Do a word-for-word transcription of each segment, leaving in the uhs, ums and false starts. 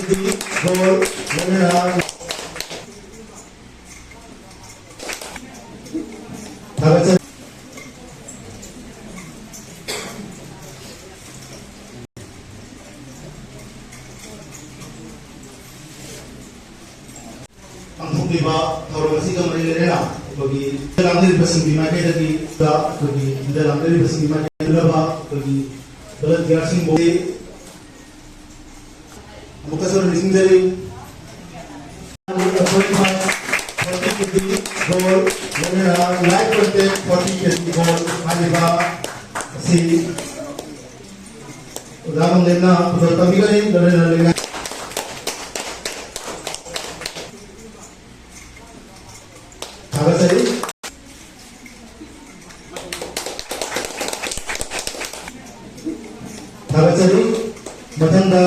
Goal ꯂꯣꯏꯅꯅ ꯊꯥꯒꯠꯆꯔꯤ꯫ ꯄꯥꯡꯊꯣꯛꯂꯤꯕ ꯊꯧꯔꯝ ꯑꯁꯤꯒ ꯃꯔꯤ ꯂꯩꯅꯅ ꯑꯩꯈꯣꯏꯒꯤ ꯂꯥꯡꯂꯤꯕꯁꯤꯡꯒꯤ ꯃꯥꯏꯀꯩꯗꯒꯤ ꯑꯩꯈꯣꯏꯒꯤ ꯂꯥꯡꯂꯤꯕꯁꯤꯡꯒꯤ ꯃꯥꯏꯀꯩꯗ ꯑꯩꯈꯣꯏꯒꯤ ꯚꯣꯂꯟꯇꯤꯌꯔꯁꯤꯡꯕꯨ ꯑꯃꯨꯛꯀꯁꯨ ꯅꯤꯡꯁꯤꯡꯖꯔꯤ꯫ ꯐꯣꯔꯇꯤ ꯀꯦꯖꯤ ꯒꯣꯜ, ꯂꯣꯏꯅꯅ ꯂꯥꯏꯐ ꯀꯣꯟꯇꯦꯛ ꯐꯣꯔꯇꯤ ꯀꯦꯖꯤ ꯒꯣꯜ ꯍꯥꯏꯔꯤꯕ ꯑꯁꯤ ꯑꯣꯖꯥ ꯃꯪꯂꯦꯝꯅ ꯈꯨꯗꯣꯜ ꯇꯝꯕꯤꯒꯅꯤ꯫ ꯂꯣꯏꯅꯅ ꯂꯩꯉꯥꯛ ꯊꯥꯒꯠꯆꯔꯤ꯫ ꯊꯥꯒꯠꯆꯔꯤ꯫ ꯃꯊꯪꯗ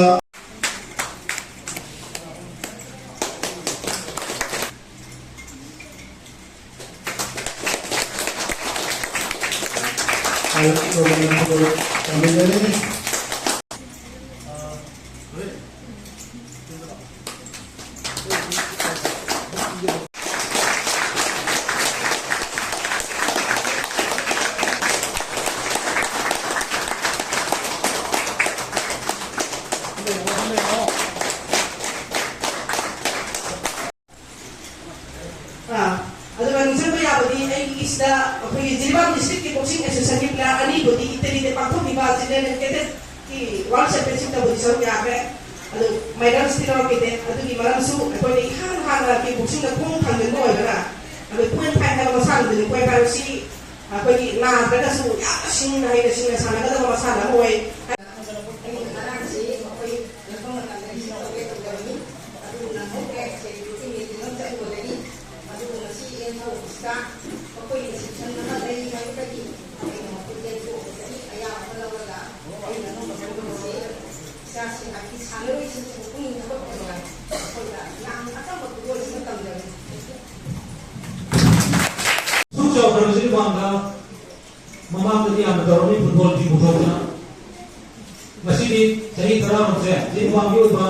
ꯑꯥ, ꯑꯗꯨꯒ ꯅꯤꯡꯁꯤꯡꯕ ꯌꯥꯕꯗꯤ ꯑꯩꯒꯤ ꯁꯤꯗ ꯑꯩꯈꯣꯏꯒꯤ ꯖꯤꯔꯤꯕꯥꯝ ꯗꯤꯁꯇ꯭ꯔꯤꯛꯀꯤ ꯕꯣꯛꯁꯤꯡ ꯑꯦꯁꯣꯁꯤꯌꯦꯁꯟꯒꯤ ꯄ꯭ꯂꯦꯌꯔ ꯑꯅꯤꯕꯨꯗꯤ ꯏꯇꯂꯤꯗ ꯄꯥꯡꯊꯣꯛꯈꯤꯕ ꯆꯤꯜꯗ꯭ꯔꯦꯟ ꯀꯦꯗꯦꯠꯀꯤ ꯋꯥꯔꯜ ꯆꯦꯝꯄꯤꯌꯟꯁꯤꯞꯇꯕꯨꯗꯤ ꯁꯔꯨꯛ ꯌꯥꯈ꯭ꯔꯦ꯫ ꯑꯗꯨ ꯃꯦꯗꯜꯁꯇꯤ ꯂꯧꯔꯛꯈꯤꯗꯦ꯫ ꯑꯗꯨꯒꯤ ꯃꯔꯝꯁꯨ ꯑꯩꯈꯣꯏꯅ ꯏꯍꯥꯟ ꯍꯥꯟꯅ ꯀꯤꯛ ꯕꯣꯛꯁꯤꯡꯗ ꯈꯣꯡ ꯊꯥꯡꯖꯤꯟꯕ ꯑꯣꯏꯕꯅ ꯑꯩꯈꯣꯏ ꯄꯣꯏꯟ ꯐꯥꯏꯚ ꯍꯥꯏꯕ ꯃꯁꯥꯟꯅꯗꯨꯅꯤ꯫ ꯄꯣꯏꯟ ꯐꯥꯏꯚ ꯑꯁꯤ ꯑꯩꯈꯣꯏꯒꯤ ꯅꯥꯗ꯭ꯔꯒꯁꯨ ꯌꯥꯝꯅ ꯁꯤꯡꯅ ꯍꯩꯅ ꯁꯤꯡꯅ ꯁꯥꯟꯅꯒꯗꯕ ꯃꯁꯥꯟꯅ ꯑꯃ ꯑꯣꯏ꯫ ꯑꯩꯅ ꯉꯔꯥꯡꯁꯤ ꯃꯈꯣꯏ ꯌꯦꯡꯕ ꯃꯇꯝꯗ ꯑꯩꯁꯨ ꯇꯧꯒꯦ ꯇꯧꯖꯕꯅꯤ꯫ ꯑꯗꯨꯕꯨ ꯅꯪꯍꯧꯗ꯭ꯔꯦ꯫ ꯁꯦꯀ꯭ꯌꯨꯔꯤꯇꯤ ꯃꯤꯇꯤꯡ ꯑꯃ ꯆꯠꯂꯨꯕꯗꯒꯤ꯫ ꯑꯗꯨꯕꯨ ꯉꯁꯤ ꯑꯦꯟ ꯑꯣ ꯑꯣꯐꯤꯁꯇ ꯃꯈꯣꯏꯒꯤ ꯔꯤꯁꯦꯞꯁꯟ ꯑꯃ ꯂꯩ ꯍꯥꯏꯕꯗꯒꯤ ꯑꯩꯅ ꯃꯈꯣꯏ ꯑꯦꯟ ꯑꯣ ꯑꯣꯐꯤꯁꯇꯒꯤ ꯑꯌꯥꯕ ꯑꯃ ꯂꯧꯔꯒ ꯑꯩꯅ ꯑꯉꯝꯕ ꯄꯨꯝꯅꯃꯛꯁꯤ ꯏꯆꯥꯁꯤꯡ ꯍꯥꯏꯗꯤ ꯁꯥꯟꯅꯔꯣꯏꯁꯤꯡꯁꯤꯕꯨ ꯄꯨꯛꯅꯤꯡ ꯊꯧꯒꯠꯄ ꯑꯣꯏꯅ ꯃꯈꯣꯏꯗ ꯌꯥꯝ ꯑꯆꯝꯕ ꯈꯨꯗꯣꯜꯁꯤꯃ ꯇꯝꯖꯕꯅꯤ꯫ ꯑꯁꯨꯛ ꯆꯥꯎꯈ꯭ꯔꯕꯁꯤꯒꯤ ꯃꯃꯥꯡꯗ, ꯃꯃꯥꯡꯗꯗꯤ ꯌꯥꯝꯅ ꯇꯧꯔꯝꯃꯤ ꯐꯨꯠꯕꯣꯜꯒꯤ ꯄꯨꯊꯣꯛꯇꯅ꯫ ꯉꯁꯤꯗꯤ ꯆꯍꯤ ꯇꯔꯥꯃꯨꯛꯁꯦ ꯖꯤꯔꯤꯕꯥꯝꯒꯤ ꯑꯣꯏꯕ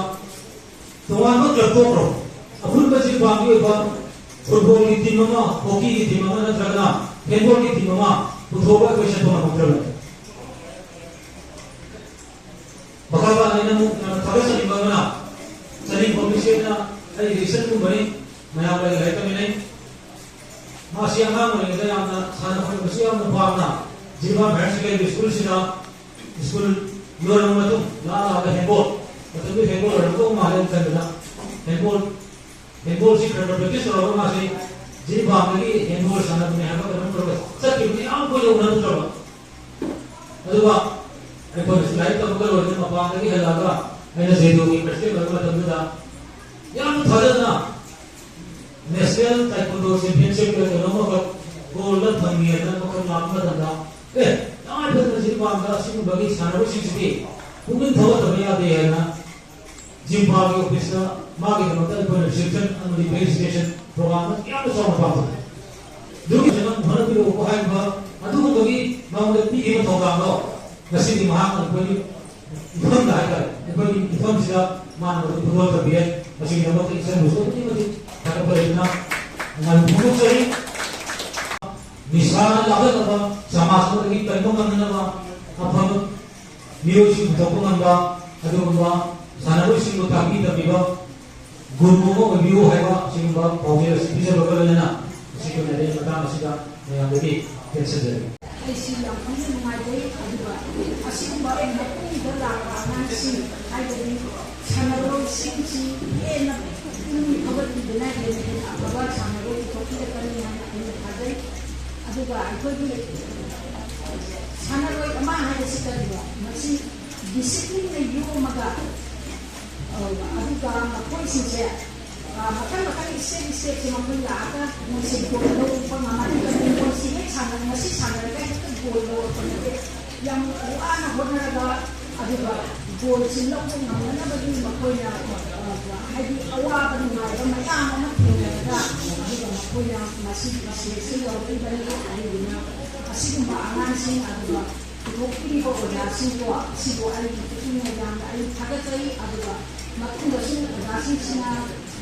ꯇꯣꯉꯥꯟꯕ ꯀ꯭ꯂꯕ ꯊꯣꯛꯈ꯭ꯔꯣ, ꯑꯄꯨꯟꯕ ꯖꯤꯔꯤꯕꯥꯝꯒꯤ ꯑꯣꯏꯕ ꯐꯨꯠꯕꯣꯜꯒꯤ ꯇꯤꯝ ꯑꯃ, ꯍꯣꯀꯤꯒꯤ ꯇꯤꯝ ꯑꯃ ꯅꯠꯇ꯭ꯔꯒꯅ ꯍꯦꯟꯕꯣꯜꯒꯤ ꯇꯤꯝ ꯑꯃ ꯄꯨꯊꯣꯛꯑꯒ ꯑꯩꯈꯣꯏ ꯁꯦꯝꯕ ꯉꯝꯃꯛꯇ꯭ꯔꯕꯅꯤ꯫ ꯃꯈꯥ ꯇꯥꯅ ꯑꯩꯅ ꯑꯃꯨꯛ ꯌꯥꯝꯅ ꯊꯥꯒꯠꯆꯅꯤꯡꯕ ꯑꯃꯅ, ꯆꯅꯤꯡ ꯄꯕ꯭ꯂꯤꯛꯁꯤꯅ ꯑꯩꯒꯤ ꯔꯤꯁꯟꯒꯨꯝꯕꯅꯤ, ꯃꯌꯥꯝ ꯑꯩꯒ ꯂꯥꯏꯔꯤꯛ ꯇꯝꯃꯤꯟꯅꯩ꯫ ꯃꯥꯁꯤ ꯑꯉꯥꯡ ꯑꯣꯏꯔꯤꯉꯩꯗ ꯌꯥꯝꯅ ꯁꯥꯟꯅ ꯈꯣꯠꯅꯕꯁꯨ ꯌꯥꯝꯅ ꯄꯥꯝꯅ ꯖꯤꯔꯤꯕꯥꯝ ꯍꯥꯌꯔ ꯁꯦꯀꯦꯟꯗꯔꯤ ꯁ꯭ꯀꯨꯜꯁꯤꯗ ꯁ꯭ꯀꯨꯜ ꯂꯣꯏꯔꯕ ꯃꯇꯨꯡ ꯂꯥꯛꯑ ꯂꯥꯛꯑꯒ ꯍꯦꯟꯕꯣꯜ, ꯃꯇꯝꯗꯨ ꯍꯦꯟꯕꯣꯜ ꯑꯣꯏꯔꯝꯗꯧ ꯃꯥꯜꯂꯦ ꯑꯩꯅ ꯈꯟꯕꯗ꯫ ꯍꯦꯟꯕꯣꯜ, ꯍꯦꯟꯕꯣꯜꯁꯤ ꯈꯔ ꯈꯔ ꯄ꯭ꯔꯦꯛꯇꯤꯁ ꯇꯧꯔꯒ ꯃꯥꯁꯤ ꯖꯤꯔꯤꯕꯥꯝꯗꯒꯤ ꯍꯦꯟꯕꯣꯜ ꯁꯥꯟꯅꯕꯅꯦ ꯍꯥꯏꯕ ꯀꯩꯅꯣꯝ ꯇꯧꯔꯒ ꯆꯠꯈꯤꯕꯅꯤ, ꯌꯥꯝ ꯀꯨꯏꯅ ꯎꯅꯔꯨꯗ꯭ꯔꯕ꯫ ꯑꯗꯨꯒ ꯑꯩꯈꯣꯏꯅꯁꯨ ꯂꯥꯏꯔꯤꯛ ꯇꯝꯕꯒ ꯂꯣꯏꯔꯒ ꯃꯄꯥꯟꯗꯒꯤ ꯍꯜꯂꯛꯑꯒ ꯑꯩꯅ ꯖꯦꯗꯣꯒꯤ ꯄ꯭ꯔꯁꯤꯗꯦꯟ ꯑꯣꯏꯕ ꯃꯇꯝꯗꯨꯗ ꯌꯥꯝꯅ ꯊꯥꯖꯗꯅ ꯅꯦꯁꯅꯦꯜ ꯇꯥꯏꯀꯣꯟꯗꯣ ꯆꯦꯝꯄꯤꯌꯟꯁꯤꯞꯀ ꯀꯩꯅꯣꯝꯃꯈꯛ ꯒꯣꯜꯗ ꯐꯪꯉꯦꯅ ꯑꯃꯈꯛ ꯂꯥꯛꯄ ꯃꯇꯝꯗ, "ꯑꯦ, ꯇꯉꯥꯏ ꯐꯗꯅ ꯖꯤꯔꯤꯕꯥꯝꯗ ꯑꯁꯤꯒꯨꯝꯕꯒꯤ ꯁꯥꯟꯅꯔꯣꯏꯁꯤꯡꯁꯤꯗꯤ ꯄꯨꯛꯅꯤꯡ ꯊꯧꯒꯠꯇꯕ ꯌꯥꯗꯦ" ꯍꯥꯏꯅ ꯖꯤꯝꯕꯥꯒꯤ ꯑꯣꯐꯤꯁꯇ ꯃꯥꯒꯤꯗꯃꯛꯇ ꯑꯩꯈꯣꯏꯅ ꯔꯤꯁꯦꯞꯁꯟ ꯑꯃꯗꯤ ꯐꯦꯂꯤꯁꯤꯇꯦꯁꯟ ꯄ꯭ꯔꯣꯒ꯭ꯔꯥꯝ ꯑꯃ ꯌꯥꯝꯅ ꯆꯥꯎꯅ ꯄꯥꯡꯊꯣꯛꯏ꯫ ꯑꯗꯨꯒꯤ ꯅꯪ ꯍꯣꯠꯅꯕꯤꯔꯛꯎꯀꯣ ꯍꯥꯏꯔꯤꯕ ꯑꯗꯨꯒꯨꯝꯕꯒꯤ ꯃꯉꯣꯟꯗ ꯄꯤꯈꯤꯕ ꯊꯧꯗꯥꯡꯗꯣ ꯉꯁꯤꯗꯤ ꯃꯍꯥꯛꯅ ꯑꯩꯈꯣꯏꯒꯤ ꯏꯐꯝꯗ ꯍꯥꯏꯇꯥꯔꯦ, ꯑꯩꯈꯣꯏꯒꯤ ꯏꯐꯝꯁꯤꯗ ꯃꯥꯅ ꯃꯗꯨ ꯈꯨꯗꯣꯜ ꯇꯝꯕꯤꯔꯦ꯫ ꯃꯁꯤꯒꯤꯗꯃꯛꯇ ꯏꯆꯟꯕꯨꯁꯨ ꯑꯗꯨꯛꯀꯤ ꯃꯇꯤꯛ ꯊꯥꯒꯠꯄ ꯂꯩꯇꯅ ꯅꯨꯡꯉꯥꯏꯕ ꯐꯣꯡꯗꯣꯛꯆꯔꯤ꯫ ꯅꯤꯁꯥꯅ ꯂꯥꯛꯀꯗꯕ ꯁꯃꯥꯖ ꯑꯃꯗꯒꯤ ꯀꯟꯕ ꯉꯝꯅꯅꯕ ꯑꯐꯕ ꯃꯤꯑꯣꯏꯁꯤꯡ ꯄꯨꯊꯣꯛꯄ ꯉꯝꯕ ꯑꯗꯨꯒꯨꯝꯕ ꯁꯥꯟꯅꯔꯣꯏꯁꯤꯡꯕꯨ ꯇꯥꯛꯄꯤ ꯇꯝꯕꯤꯕ ꯒꯨꯔꯨ ꯑꯃ ꯑꯣꯏꯕꯤꯌꯨ ꯍꯥꯏꯕ ꯑꯁꯤꯒꯨꯝꯕ ꯄꯥꯎꯖꯦꯜ ꯑꯁꯤ ꯄꯤꯖꯕꯒ ꯂꯣꯏꯅꯅ ꯉꯁꯤ ꯑꯩꯈꯣꯏꯅ ꯑꯩ ꯃꯇꯥꯡ ꯑꯁꯤꯗ ꯃꯌꯥꯝꯗꯒꯤ ꯇꯦꯠꯆꯖꯔꯤ꯫ ꯑꯩꯁꯤ ꯌꯥꯝ ꯊꯤꯅ ꯅꯨꯡꯉꯥꯏꯖꯩ꯫ ꯑꯗꯨꯒ ꯑꯁꯤꯒꯨꯝꯕ ꯃꯇꯨꯡꯗ ꯂꯥꯛꯄ ꯑꯉꯥꯡꯁꯤꯡ, ꯍꯥꯏꯕꯗꯤ ꯁꯥꯟꯅꯔꯣꯏꯁꯤꯡꯁꯤ ꯍꯦꯟꯅ ꯄꯨꯛꯅꯤꯡ ꯊꯧꯒꯠꯄꯤꯗꯨꯅ ꯍꯦꯟꯅ ꯍꯦꯟꯅ ꯑꯐꯕ ꯁꯥꯟꯅꯔꯣꯏ ꯄꯨꯊꯣꯛꯄꯤꯔꯛꯀꯅꯤ ꯍꯥꯏꯅ ꯑꯩꯅ ꯊꯥꯖꯩ꯫ ꯑꯗꯨꯒ ꯑꯩꯈꯣꯏꯒꯤ ꯁꯥꯟꯅꯔꯣꯏ ꯑꯃ ꯍꯥꯏꯕꯁꯤ ꯀꯔꯤꯅꯣ? ꯃꯁꯤ ꯗꯤꯁꯤꯄ꯭ꯂꯤꯟꯅ ꯌꯣꯝꯃꯒ, ꯑ, ꯑꯗꯨꯒ ꯃꯈꯣꯏꯁꯤꯡꯁꯦ, ꯑ, ꯃꯈꯜ ꯃꯈꯜ ꯏꯁꯇꯦꯞ ꯏꯁꯇꯦꯞꯁꯦ ꯃꯈꯣꯏ ꯂꯥꯛꯑꯒ ꯃꯣꯏꯁꯦ ꯒꯣꯜ ꯂꯧꯕ ꯉꯝꯃꯛꯇꯕꯅꯤ꯫ ꯃꯣꯏꯁꯤ ꯍꯦꯛ ꯁꯥꯟꯅ-, ꯉꯁꯤ ꯁꯥꯟꯅꯔꯒ ꯍꯦꯛꯇ ꯒꯣꯜ ꯂꯧꯔꯛꯄ ꯅꯠꯇꯦ꯫ ꯌꯥꯝ ꯋꯥꯅ ꯍꯣꯠꯅꯔꯒ, ꯑꯗꯨꯒ ꯒꯣꯜꯁꯤ ꯂꯧꯕ ꯉꯝꯅꯅꯕꯒꯤ ꯃꯈꯣꯏꯅ, ꯑ, ꯍꯥꯏꯗꯤ ꯑꯋꯥꯕ ꯅꯨꯡꯉꯥꯏꯕ ꯃꯌꯥꯝ ꯑꯃ ꯊꯦꯡꯅꯔꯒ, ꯑꯗꯨꯒ ꯃꯈꯣꯏꯅ ꯃꯁꯤꯒꯤ ꯏꯁꯇꯦꯖꯁꯤ ꯌꯧꯔꯛꯂꯤꯕꯅꯤ꯫ ꯑꯗꯨꯗꯨꯅ ꯑꯁꯤꯒꯨꯝꯕ ꯑꯉꯥꯡꯁꯤꯡ, ꯑꯗꯨꯒ ꯄꯨꯊꯣꯛꯄꯤꯔꯤꯕ ꯑꯣꯖꯥꯁꯤꯡꯀꯣ, ꯑꯁꯤꯕꯨ ꯑꯩꯒꯤ ꯄꯨꯛꯅꯤꯡ ꯌꯥꯝꯅ ꯑꯩ ꯊꯥꯒꯠꯆꯔꯤ꯫ ꯑꯗꯨꯒ ꯃꯇꯨꯡꯗꯁꯨ ꯑꯣꯖꯥ ꯁꯤꯡꯁꯤꯅ,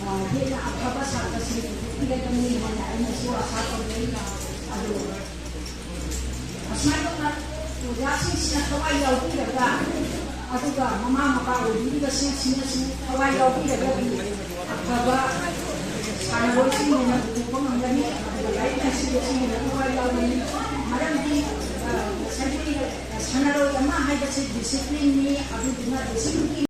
ꯑ, ꯍꯦꯟꯅ ꯑꯐꯕ ꯁꯥꯇ꯭ꯔꯁꯤꯡ ꯄꯨꯊꯣꯛꯄꯤꯒꯗꯕꯅꯤ ꯍꯥꯏꯅ ꯑꯩꯅꯁꯨ ꯑꯁꯥ ꯇꯧꯖꯩ꯫ ꯑꯗꯨ ꯑꯁꯨꯃꯥꯏꯅ ꯇꯧꯅ ꯑꯣꯖꯥꯁꯤꯡꯁꯤꯅ ꯊꯋꯥꯏ ꯌꯥꯎꯕꯤꯔꯒ, ꯑꯗꯨꯒ ꯃꯃꯥ ꯃꯄꯥ ꯑꯣꯏꯕꯤꯔꯤꯕꯁꯤꯡꯁꯤꯅꯁꯨ ꯊꯋꯥꯏ ꯌꯥꯎꯕꯤꯔꯒꯗꯤ ꯑꯐꯕ ꯁꯥꯟꯅꯔꯣꯏꯁꯤꯡ ꯑꯣꯏꯅ ꯄꯨꯊꯣꯛꯄ ꯉꯝꯒꯅꯤ꯫ ꯑꯗꯨꯒ ꯂꯥꯏꯔꯤꯛ ꯂꯥꯏꯁꯨꯗꯁꯨ ꯍꯦꯟꯅ ꯊꯋꯥꯏ ꯌꯥꯎꯒꯅꯤ꯫ ꯃꯔꯝꯗꯤ, ꯑ, ꯉꯁꯥꯏꯒꯤ ꯁꯥꯟꯅꯔꯣꯏ ꯑꯃ ꯍꯥꯏꯕꯁꯤ ꯗꯤꯁꯤꯄ꯭ꯂꯤꯟꯅꯤ꯫ ꯑꯗꯨꯗꯨꯅ ꯗꯤꯁꯤꯄ꯭ꯂꯤꯟꯒꯤ